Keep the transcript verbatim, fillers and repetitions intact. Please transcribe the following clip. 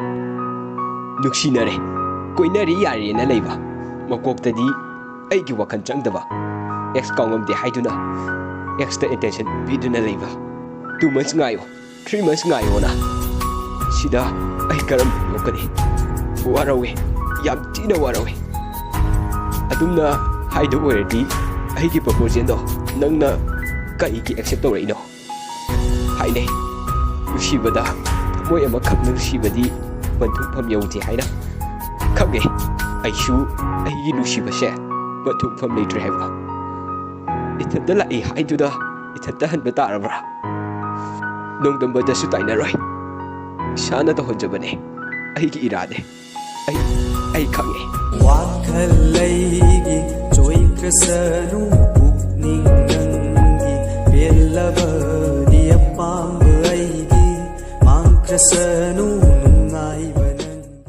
ꯅꯨꯡꯁꯤꯅꯔꯦ, ꯀꯣꯏꯅꯔꯤ ꯌꯥꯔꯦꯅ ꯂꯩꯕ, ꯃꯀꯣꯛꯇꯗꯤ ꯑꯩꯒꯤ ꯋꯥꯈꯜ ꯆꯪꯗꯕ, ꯑꯦꯛꯁ ꯀꯥꯎꯉꯝꯗꯦ ꯍꯥꯏꯗꯨꯅ ꯑꯦꯛꯁꯇ ꯑꯦꯇꯦꯟꯁꯟ ꯄꯤꯗꯨꯅ ꯂꯩꯕ꯫ Two months ꯉꯥꯏꯌꯣ, three months ꯉꯥꯏꯌꯣꯅ꯫ ꯁꯤꯗ ꯑꯩ ꯀꯔꯝ ꯌꯣꯛꯀꯅꯤ? ꯋꯥꯔꯧꯋꯦ, ꯌꯥꯝ ꯊꯤꯅ ꯋꯥꯔꯧꯋꯦ꯫ ꯑꯗꯨꯝꯅ ꯍꯥꯏꯗꯧ ꯑꯣꯏꯔꯗꯤ, ꯑꯩꯒꯤ ꯄ꯭ꯔꯄꯣꯖꯦꯜꯗꯣ ꯅꯪꯅ ꯀꯔꯤꯒꯤ ꯑꯦꯛꯁꯦꯞ ꯇꯧꯔꯛꯏꯅꯣ? ꯍꯥꯏꯅꯩ, ꯅꯨꯡꯁꯤꯕꯗ ꯊꯃꯣꯏ ꯑꯃꯈꯛ ꯅꯨꯡꯁꯤꯕꯗꯤ ꯄꯟꯊꯨꯡꯐꯝ ꯌꯧꯗꯦ ꯍꯥꯏꯅ꯫ ꯈꯪꯉꯦ, ꯑꯩꯁꯨ ꯑꯩꯒꯤ ꯅꯨꯡꯁꯤꯕꯁꯦ ꯄꯟꯊꯨꯡꯐꯝ ꯂꯩꯇ꯭ꯔꯦ ꯍꯥꯏꯕ꯫ ꯏꯊꯟꯇ ꯂꯥꯛꯏ ꯍꯥꯏꯗꯨꯅ ꯏꯊꯟꯇ ꯍꯟꯕ ꯇꯥꯔꯕ꯭ꯔꯥ? ꯅꯣꯡꯗꯝꯕꯗꯁꯨ ꯇꯥꯏꯅꯔꯣꯏ, ꯏꯁꯥꯅ ꯇꯧꯍꯟꯖꯕꯅꯦ, ꯑꯩꯒꯤ ꯏꯔꯥꯅꯦ꯫ ꯑꯩ, ꯑꯩ ꯈꯪꯉꯦ꯫ ꯋꯥꯈꯜ ꯑꯩꯒꯤ ꯆꯣꯏꯈ꯭ꯔꯁꯅꯨ, ꯄꯨꯛꯅꯤꯡ ꯅꯪꯒꯤ ꯄꯦꯜꯂꯕꯗꯤ ꯑꯄꯥꯝꯕ ꯑꯩꯒꯤ ꯃꯥꯡꯈ꯭ꯔꯁꯅꯨ꯫